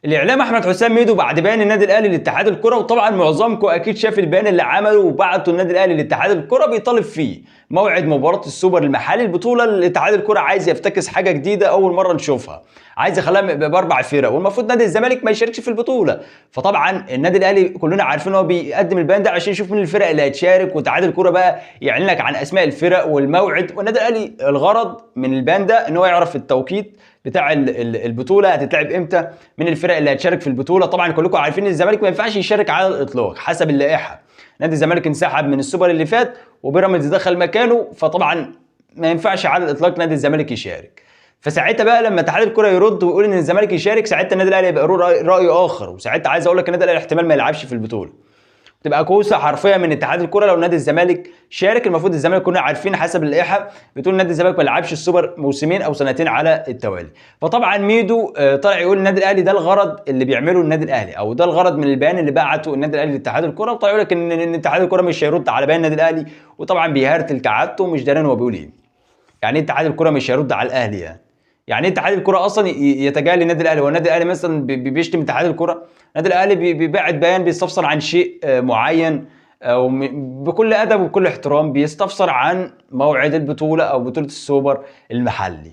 الاعلام احمد حسام ميدو بعد بيان النادي الاهلي لاتحاد الكره، وطبعا معظمكم اكيد شاف البيان اللي عمله وبعته النادي الاهلي لاتحاد الكره بيطالب فيه موعد مباراة السوبر المحلي، البطولة اللي اتحاد الكره عايز يفتكس حاجة جديدة اول مرة نشوفها، عايز يخليها باربع فرق، والمفروض نادي الزمالك ما يشاركش في البطولة. فطبعا النادي الاهلي كلنا عارفين هو بيقدم البيان ده عشان يشوف مين الفرق اللي هتشارك، واتحاد الكره بقى يعلن لك عن اسماء الفرق والموعد. والنادي الاهلي الغرض من البيان ده ان هو يعرف التوقيت بتاع البطولة هتتلعب امتى، من الفرق اللي هتشارك في البطولة. طبعا كلكم عارفين ان الزمالك ما ينفعش يشارك على الاطلاق حسب اللائحة، نادي الزمالك انسحب من السوبر اللي فات وبيراميدز دخل مكانه، فطبعا ما ينفعش على الاطلاق نادي الزمالك يشارك. فساعتها بقى لما اتحاد الكره يرد ويقول ان الزمالك يشارك، ساعتها النادي الاهلي يبقى له راي اخر، وساعتها عايز اقول لك النادي الاهلي احتمال ما يلعبش في البطولة، تبقى كوسة حرفيا من اتحاد الكره لو نادي الزمالك شارك. المفروض الزمالك كنا عارفين حسب اللائحة بتقول نادي الزمالك ما لعبش السوبر موسمين او سنتين على التوالي. فطبعا ميدو طلع يقول النادي الاهلي ده الغرض اللي بيعمله النادي الاهلي، او ده الغرض من البيان اللي بعته النادي الاهلي لاتحاد الكره، وطلع يقول لك ان اتحاد الكره مش هيرد على بيان النادي الاهلي، وطبعا بيهرتل كعادته ومش دارين هو بيقول ايه. يعني ايه اتحاد الكره مش هيرد على الاهلي؟ يعني ايه اتحاد الكره اصلا يتجاهل النادي الاهلي؟ هو النادي الاهلي مثلا بيشتم اتحاد الكره؟ النادي الاهلي بيبعت بيان بيستفسر عن شيء معين، بكل ادب وبكل احترام بيستفسر عن موعد البطولة او بطوله السوبر المحلي.